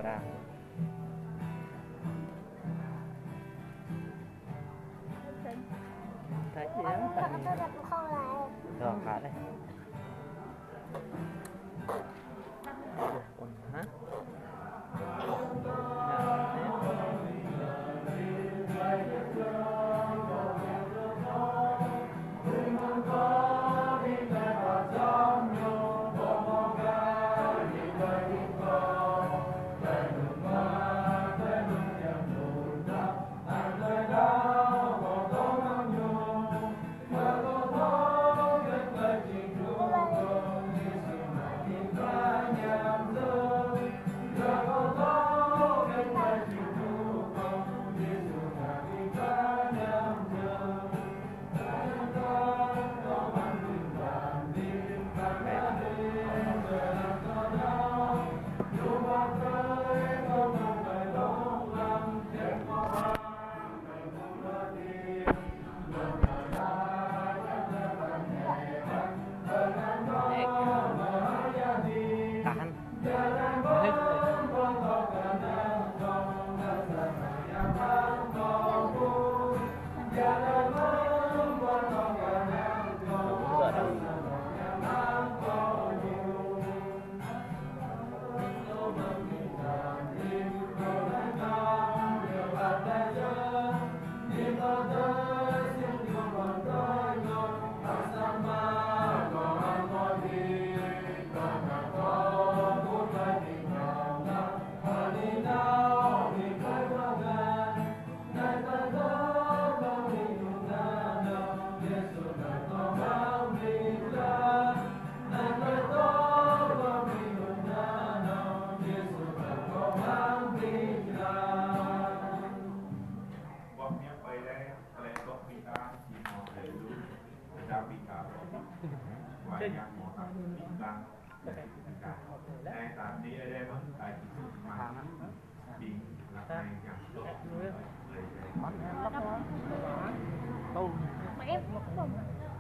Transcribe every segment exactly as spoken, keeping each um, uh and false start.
Nah. Thấy chứ, thấy. Rồi, khá đấy. Hả? Tahan.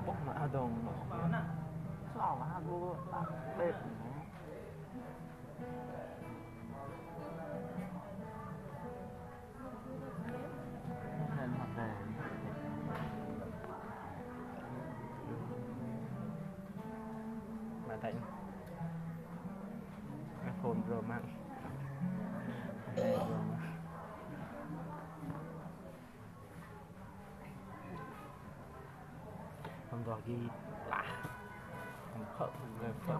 Bốc mã đồng. Sao mà cô ta đẹp. Mà thấy iPhone Pro Max. Hông dŏ gih lah. Hông khŏm, hông gơ̆ khŏm.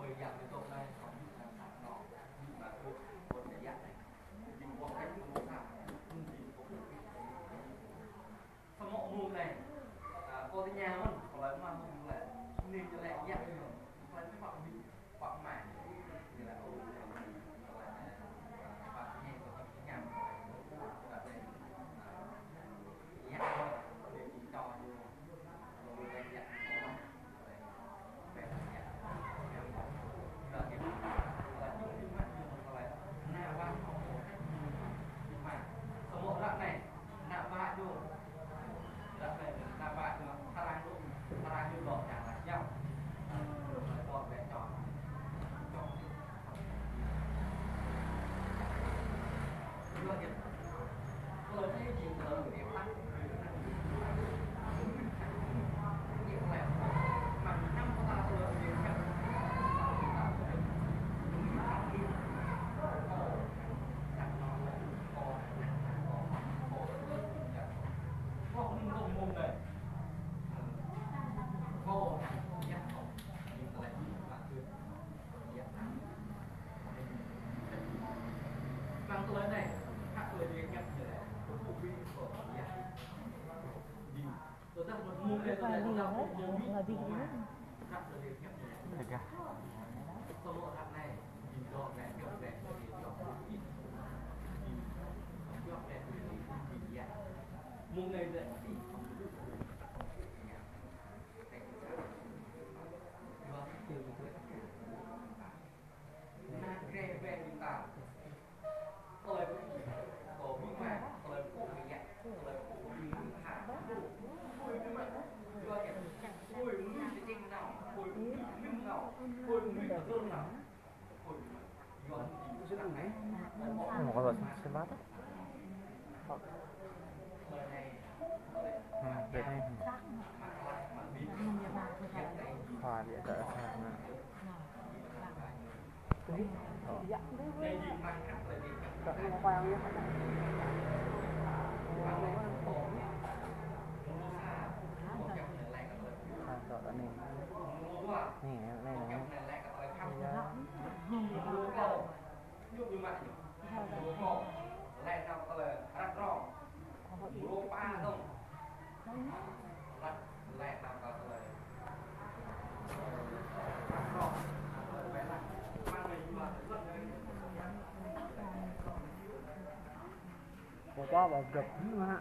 Ơi, yang ñu dŏ anai, kâo ñu đang sat nô, ñu mă ƀuh, ƀuh anai yă anai. Ñu ƀuh anai, ñu sat, ñu ƀuh. Samơ̆ mơ̆ng anai, a, kâo tơña mơ̆n, kâo laĭ mă mơ̆n laĭ, anai ñu laĭ yă ñu, laĭ mă mơ̆n, mă mă. Ñu laĭ, ơ, ñu laĭ, mă mă, kâo tơña mơ̆n, ñu laĭ, a, yă ñu, ñu laĭ, ñu laĭ, yă ñu. Tơdah Một con lợn xì lát á. Ừ, vậy này. Khoa địa cỡ sao nữa. Khoa cọ ta nè. Nè, nè, nè. Cô có bao gập nữa hả?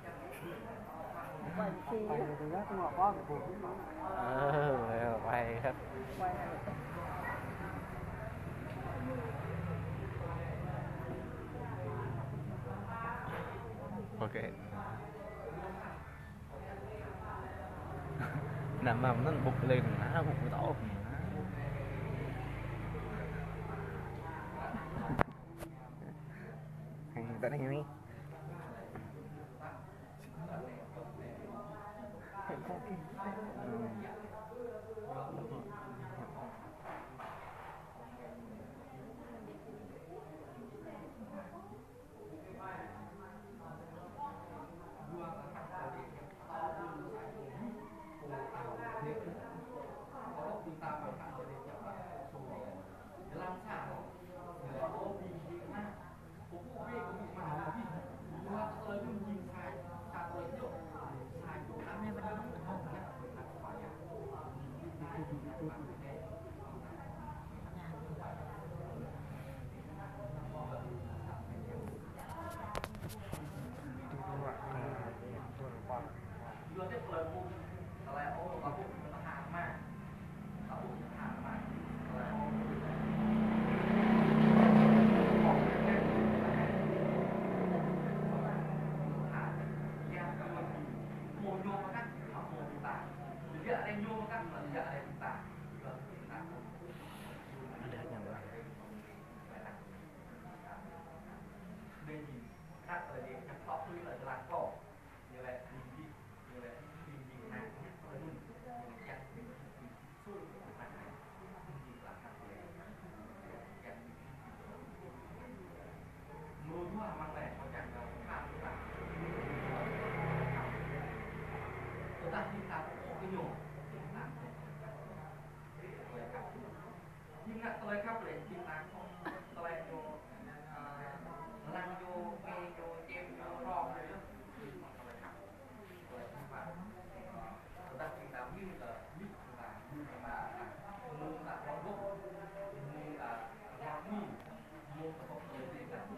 Quay thì quay thì tôi nhớ tôi ngọc có một cuộc. Ờ, quay, quay. Quay hay là Ok. Nằm mầm nó bục lên hả, bục tỏ. Hàng tại đây này. Tơlơi khăp lĕ ƀing ta khŏm tơlơi ñu, ơ, lăng ñu, mê ñu, čem ñu, rong ñu yơh. Tơlơi khăp. Tơlơi khăp. Tơdah ƀing ta mĭn kơ, mĭn kơ ta, mĭn kơ ta, mĭn ta kơ gốc, mĭn ta kơ mĭn, mĭn kơ gốc tơlơi ƀing ta.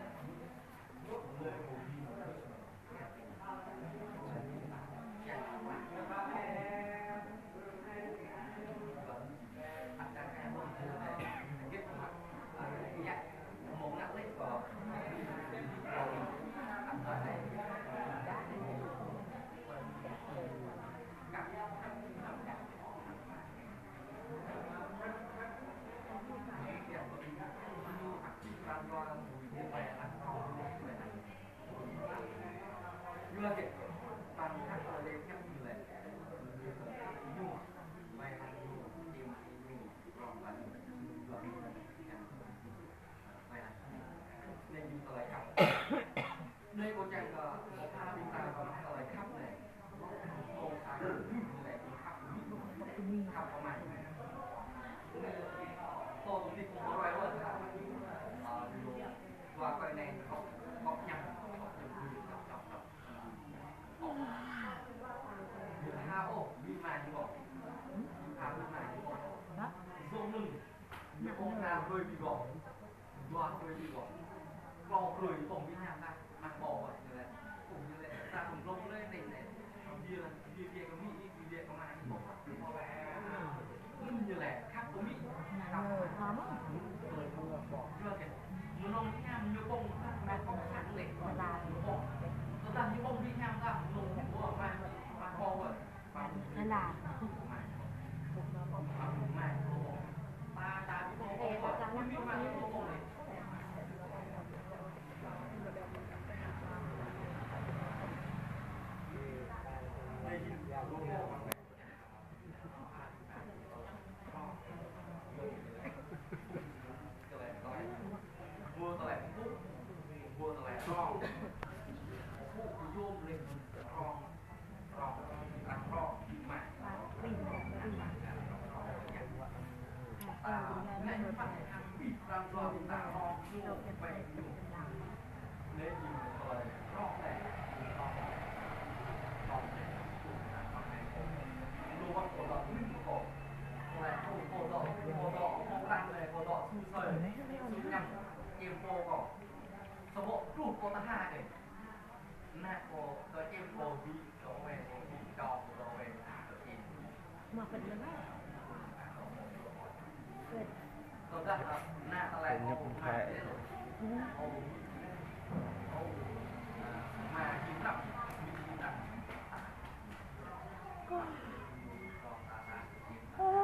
Anai ñu tơlơi khăp. Anai kâo čang kơ, kơ pha ƀing ta kơ mă tơlơi khăp anai. Kâo sa kơ ñu anai, khăp kơ mĭn, khăp kơ mă. Kâo tui kâo ruai wơ̆t. Ơ, ñu dua kơ anai kâo, kâo ñăm, kâo ñăm, kâo, kâo, kâo. Ñu pha ôh, ñu mă ñu ôh. Ñu pha ñu mă ñu ôh. Dŏ anŭn, ñu ƀơ̆ng ha hrơi ƀing gơ̆. Dua hrơi ƀing gơ̆. Klâo hrơi ƀơ̆ng ƀing hiam ta, mă ƀơ̆ng wơ̆t ñu lĕ. Ƀơ̆ng ñu lĕ, ta ƀơ̆ng glông lĕ anai lĕ. Ƀiă, ƀiă, ƀiă kơ mĭn, ƀiă, ƀiă kơ mă, ƀơ̆ng wơ̆t. Mĭn ñu lĕ, khăp kơ mĭn. Khăp kơ mĭn. Yua kơ, mơnơ̆ng hiam ñu ƀơ̆ng, ƀơ̆ng sat lĕ. Tơdah ñu ƀơ̆ng ƀing hiam ta, mơnơ̆ng ñu ƀơ̆ng, mă, mă ƀơ̆ng wơ̆t. Lala. Penyok pakai. Wow. Ơ,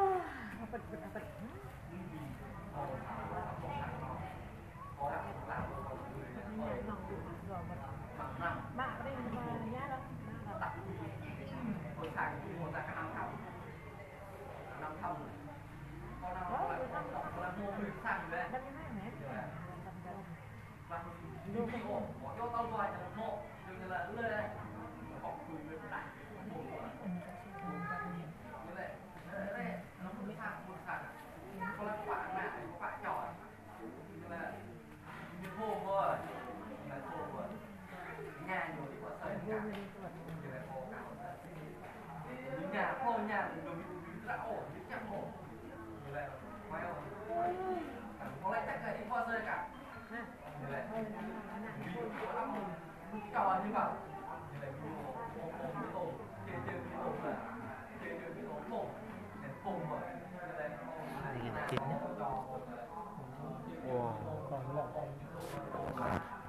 đăk.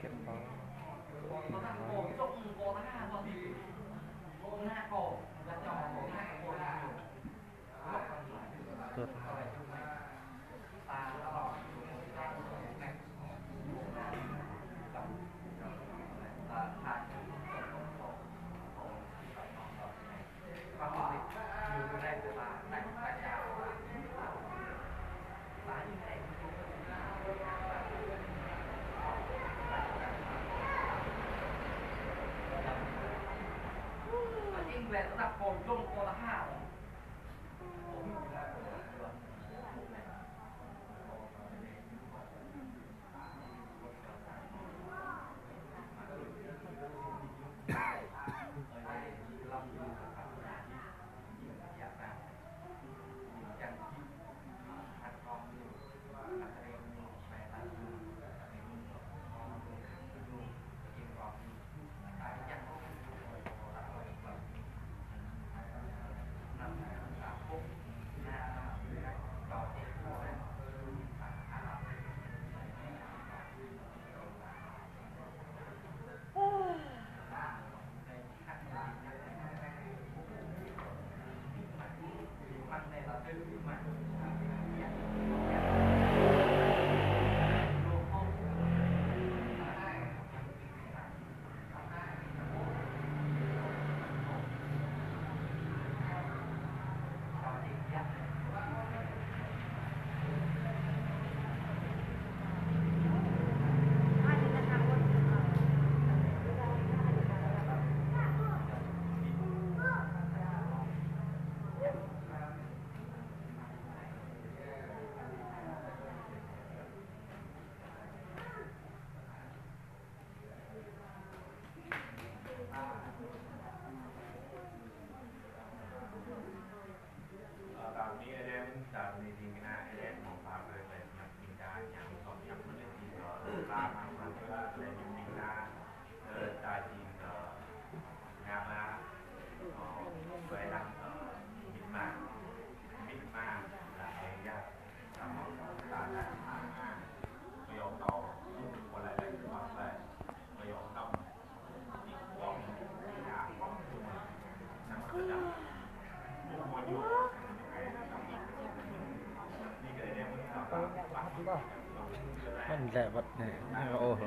Kĕt pơ. Kĕt. Măn lĕ wăt anai. Ôh,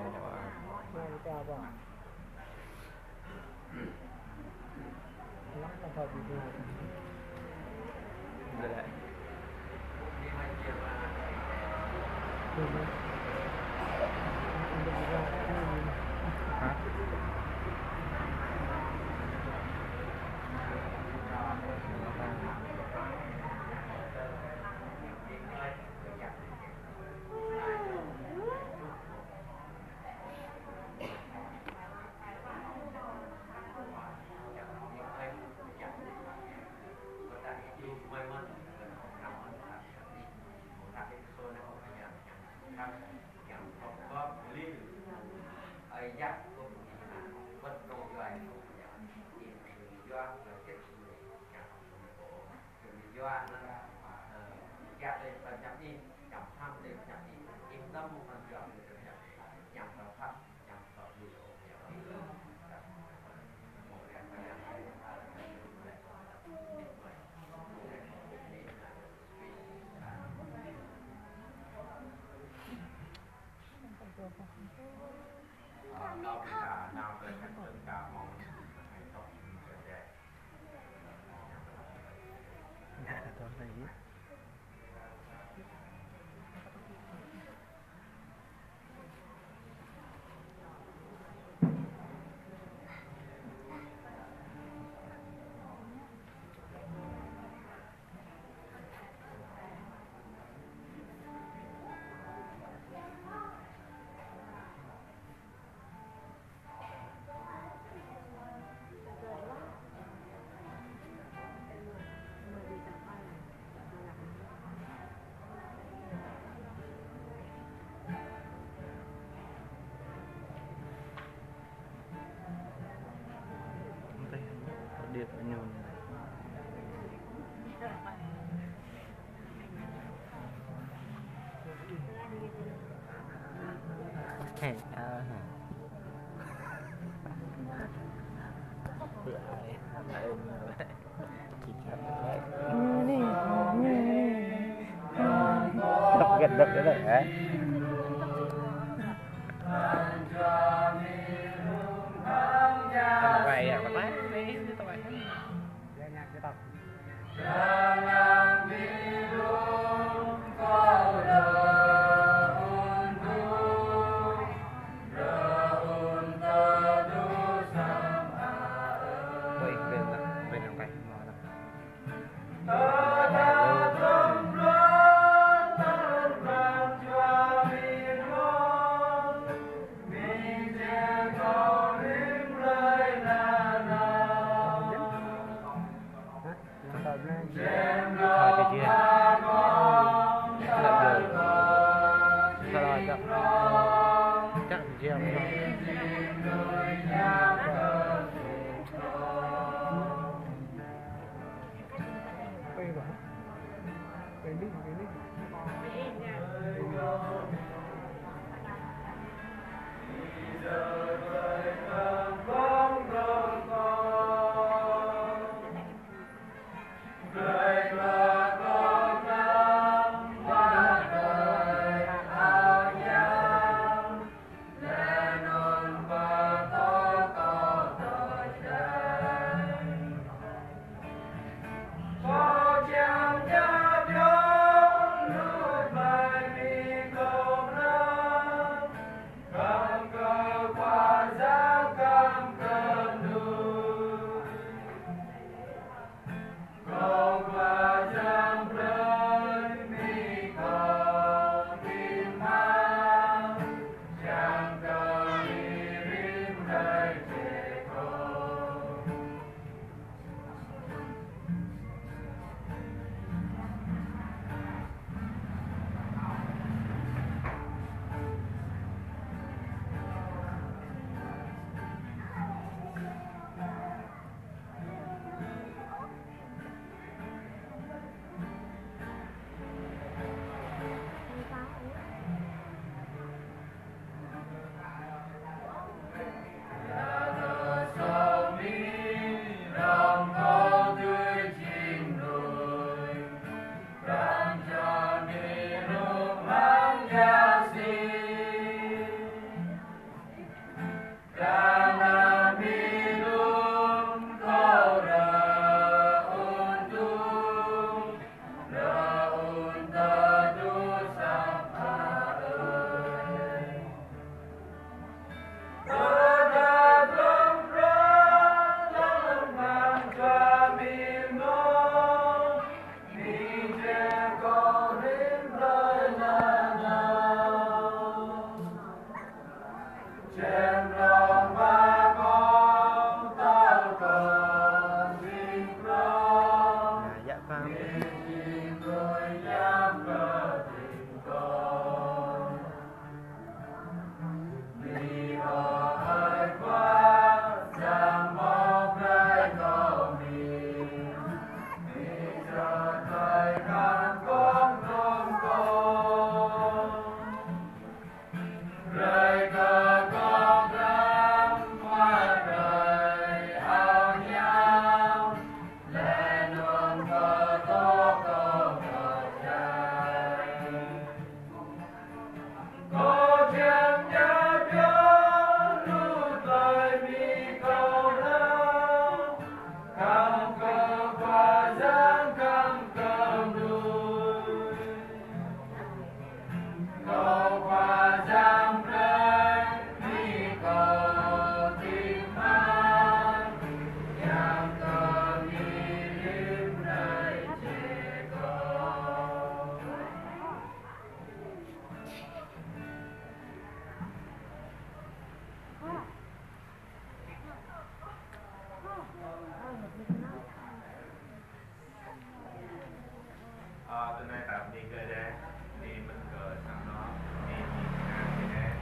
Ơ, tơ anai ta ƀu djơ̆ dơ̆ng, anai mơ̆n kơ sang anô̆, anai jing kơ anai dơ̆ng,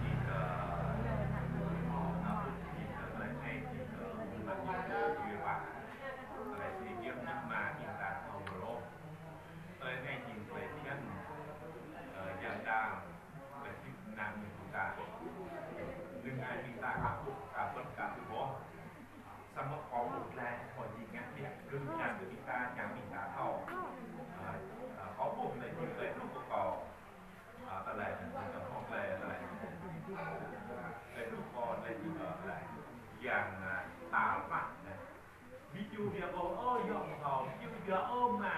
jing kơ, ơ, jing kơ tơlơi anai, jing kơ, jing kơ, jing kơ, jing kơ, tơlơi anai jing kơ, jing kơ, jing kơ, Tơlơi anai jing tơlơi phiăn, ơ, jang dang, tơlơi phiăn kơ ƀing ta. Năng ai ƀing ta ka ƀuh, ka ƀuh, ka ƀuh. Samơ̆ kâo ƀuh tơlơi, kâo jing ngă biă, gơ̆ jang kơ ƀing ta, jang ƀing ta thâo. Ơ, ơ, kâo ƀuh tơlơi jing tơlơi hluh kơ kâo. Ơ, tơlơi, tơlơi, tơlơi, tơlơi hluh kơ kâo tơlơi jing tơlơi. Yang, ơ, tal mă, ơ. Ƀu djơ̆ yua ôh, ơ, yŏng thâo, ƀu djơ̆ yua ôh, mă,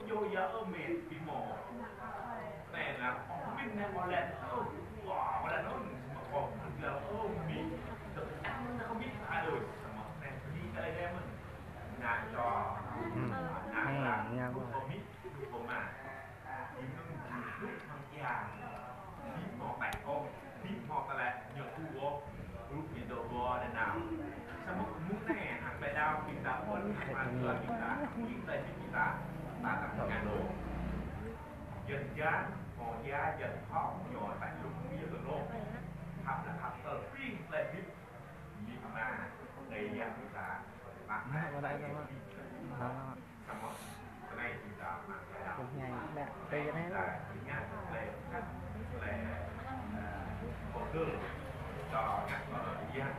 ƀu djơ̆ yua ôh, mĕt, ƀu hmâo. Tơlơi anŭn, ƀu mĭn anŭn, ƀu lĕ, ơ, wa, ƀu lĕ anŭn, mă kâo, ƀu djơ̆, ơ, mĭn, tơlơi anŭn, kâo mĭn, aduh, samơ̆ tơlơi anai, tơlơi anai mơ̆n. Ană čô, ană čô, ƀu kâo mĭn, ƀu kâo mă. Jing anŭn jing hrup hăng ia. Ƀu hmâo tơlơi ôh, ƀu hmâo tơlơi ñu ƀu ôh, hrup ñu dŏ ƀơi anai. Samơ̆ mơ̆ng anai hăng tơlơi đaŏ ƀing ta ƀuăn hăng tơlơi ƀing ta, ƀing ta ƀing ta, ta tơ̆ng ngă ôh. Dân gian, hmâo ia, dân tộc, ñu tơlơi hrup ñu dŏ ôh. Nah, mana itu, Mak? Nah, nah. Tuh, nyai, Mak. Tuh, nyai, Mak.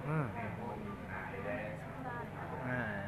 Hmm. Nah.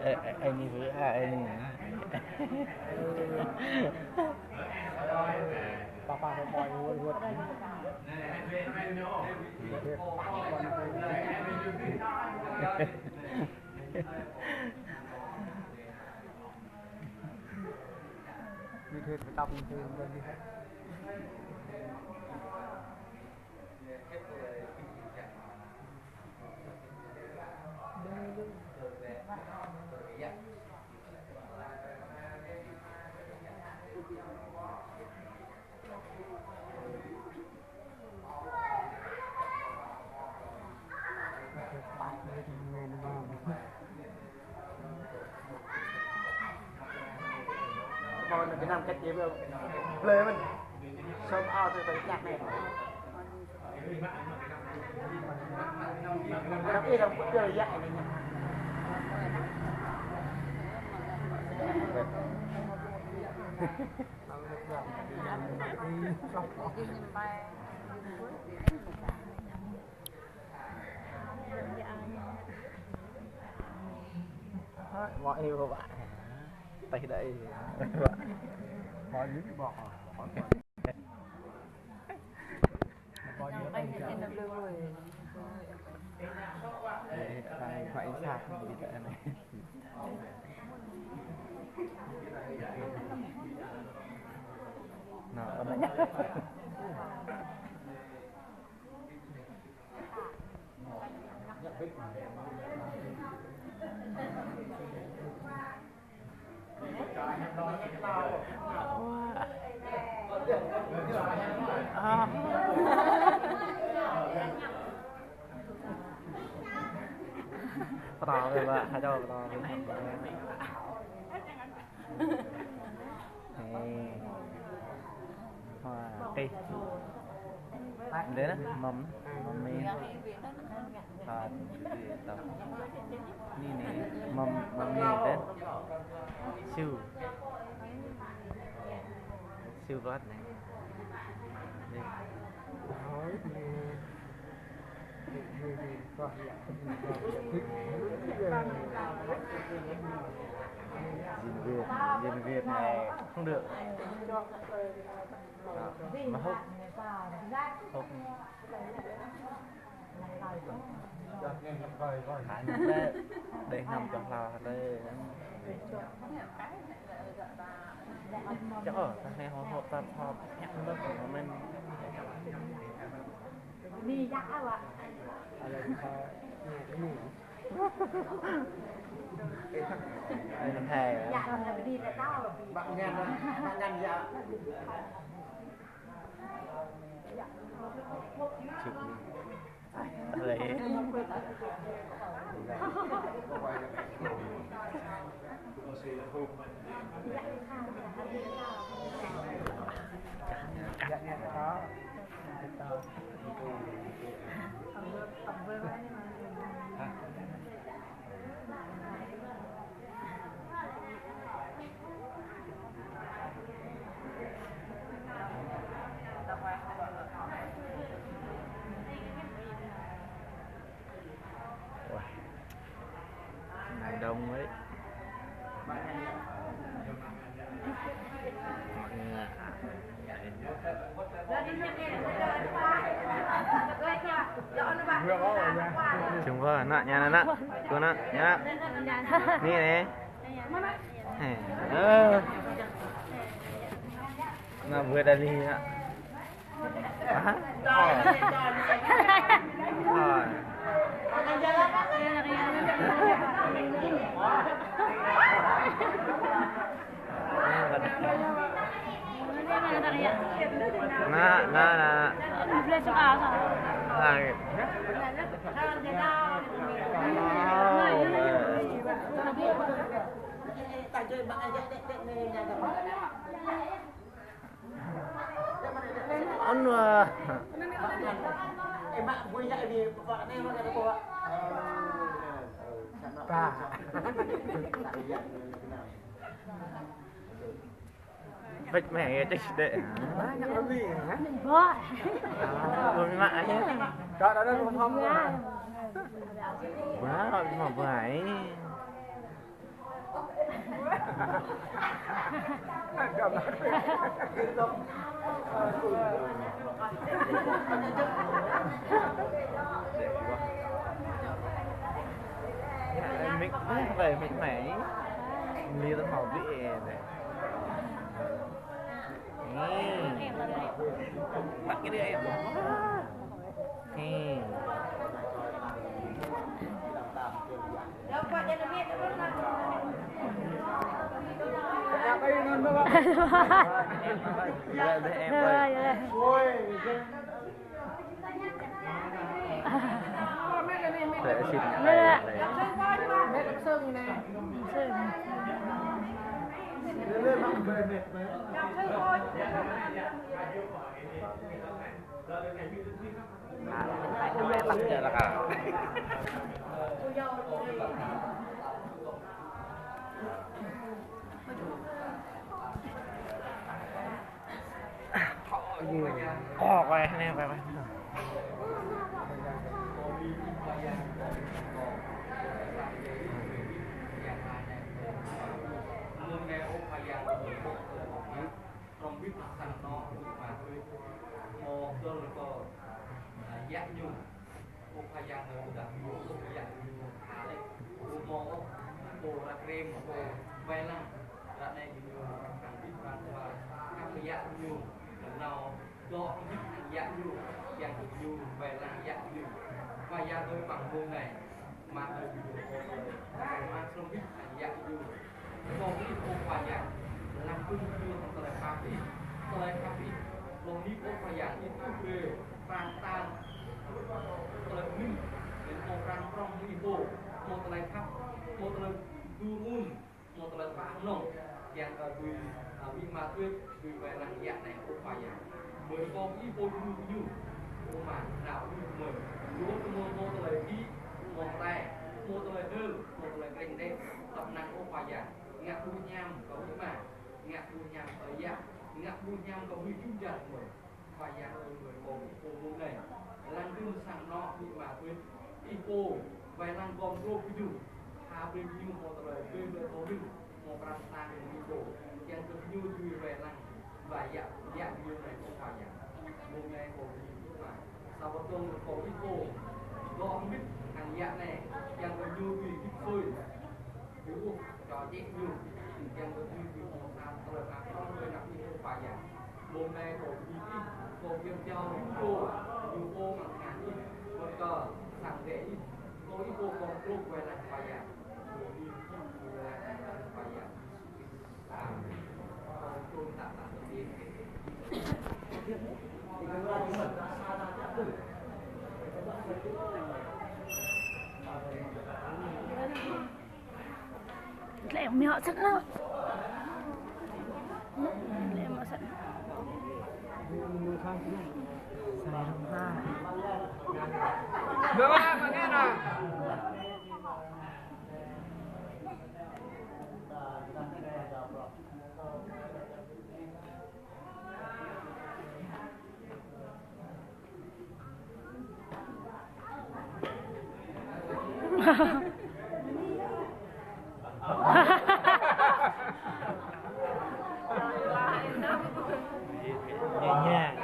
Ê, ê, ê, như thế à, ê, như thế. Papa phải bòi huột huột. Như thế phải đọc như thế, như thế. Ƀôn Việt Nam cách gì bây giờ? Plei mình. Sớm ao thôi, phải chắc này. Đọc ý đọc bút kơ dạy này nhỉ? Mọi người các bạn. Tay đây. Mọi người các bạn. Mọi người các bạn. Đây, đây, phải sao không bị tệ này. Nó, nó. Pơtao kơ ƀă, hơjao pơtao kơ. Ê. Hoa, ê. Dê nă, mơm, mơm mì. Hoa, dê, dê, tao. Ni, ni, mơm, mơm mì dê. Su. Su bơt ne. Dê. Zin Việt, zin Việt này không được. Đó, mà hút. Hút. Hai năm đấy, đây năm trong lò đây. Chắc ở thằng này họ họp tập họp hẹn lớp của mình. Ni yak awak. Ini hai. Yak, yak, berdiri, tak tahu. Bak ngan, bak ngan ya. Chụp đi. Đấy. Uầy. Đông đấy. Chúng vợ nọ, nhà nọ nọ. Cô nọ, nhà nọ. Ni ne. Ơ. Anŭn ƀơi Đà Lạt anŭn. Hă? Ơ. Ơ. Anŭn, anŭn, anŭn. Hai. Anŭn. Ba. Bịt mẹ, chắc đấy. Banyak lebih, ha? Bơ. Ah, bơ mẹ mẹ. Đó, đó, đó, không, không. Wah, mau baik. Mịt, mịt mẹ. Lia tâm hậu biết em. Bắt cái đứa em. Rồi, rồi. Để xin. Đây, đây. Ơ, quay, quay, quay. Hrŏm hơbĭt sang anŏ amĭ ama Tuč, hmâo dŏ kơ, a, yă ñu. Ơ Khua Yang ơi, ƀôdah ñu, ơ yă ñu, a lĕ, ơ hmâo, ơ, pô ră rem, pô wai lăng, ră anai ñu, hăng hơbĭt pran jua, khăp kơ yă ñu, nao, dŏ hơbĭt hăng yă ñu, kiăng kơ ñu wai lăng yă ñu. Khua Yang ơi, amăng mông anai, Ama ơi, ñu pô, pô, pô, pơhrăm hơbĭt hăng yă ñu. Kâo ƀuh Ih, ơ Khua Yang, lăng kơ ñu hăng tơlơi khăp Ih, tơlơi khăp Ih. Kâo ƀuh Ih, ơ Khua Yang, Ih tŭ brơi pran kơtang, tơlơi mĭn, laih anŭn pran prŏng Ih pô, hmâo tơlơi khăp, hmâo tơlơi dur ŭn, hmâo tơlơi pơhnŏng, kiăng kơ tui, a, amĭ ama Tuč, tui wai lăng yă anai, ơ Khua Yang. Mơi kâo ƀuh Ih pô djru kơ ñu, ơ Ama, nao ƀuh mơi. Ñu ƀu hmâo tơlơi phi, hmâo tơlơi, hmâo tơlơi hơl, hmâo tơlơi krĕng đĕ, tơpă năng ơ Khua Yang. Ngă ƀu hiam kơ amĭ ama, ngă ƀu hiam kơ yă, ngă ƀu hiam kơ mơi jum dar mơi. Khua Yang ơi, mơi kâo ƀuh pô mơ̆ng anai. Lăng kơ sang anŏ amĭ ama Tuč. Ih pô, wai lăng gom djru kơ ñu. Khăp brơi ñu hmâo tơlơi, brơi tơlơi thâo hơbĭt, hmâo pran kơtang Ih pô. Kiăng kơ ñu dưi wai lăng, wai yă, yă ñu anai kơ Khua Yang. Mông anai kâo ƀuh Ih pô. Sa wơ̆t dơ̆ng kâo ƀuh Ih pô. Dŏ hơbĭt hăng yă anai. Kiăng kơ ñu dưi hơbĭt sui. Dưi ƀuh, čô čĕ ñu. Kiăng kơ ñu dưi hmâo sa tơlơi pran kơtang brơi anăp Ih ơ Khua Yang. Mông anai kâo ƀuh Ih, kâo kiăng jao ñu pô, ñu pô mơ̆ng tơngan Ih, wơ̆t kơ sang adai Ih, kâo ƀuh Ih pô kâo krŭp wai lăng Khua Yang. Kâo ƀuh Ih, kâo wai lăng Khua Yang. Amen. Kâo trŭn tă tă tơbiă. Lĕ mẹ họ sẵn đó. Lĕ mẹ họ sẵn. Được rồi, bạn nghe nào. Nhẹ nhàng.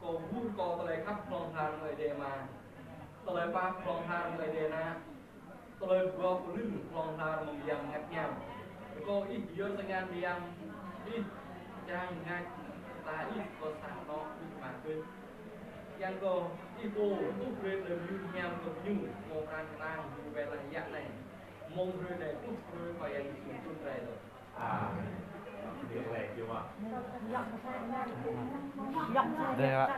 Kâo ƀuh kâo tơlơi khăp hlŏng lar mơ̆ng Ơi Adai Ama. Tơlơi pap hlŏng lar mơ̆ng Ơi Adai Ană. Tơlơi dua pơlưng hlŏng lar mơ̆ng Yang Bơngăt Hiam. Rơkâo Ih pơyơr sang Yang Bơngăt Hiam, Ih čang ngă ta Ih kơ sa anŏ Ih mă kơ. Yang kơ Ih pô tuh brơi tơlơi mơyun hiam kơ ñu, kơ pran kơtang ñu wai lăng yă anai. Mơ̆ng hrơi anai truh hrơi kơ Yang Yêsu trŭn rai lŏ. Đây ạ.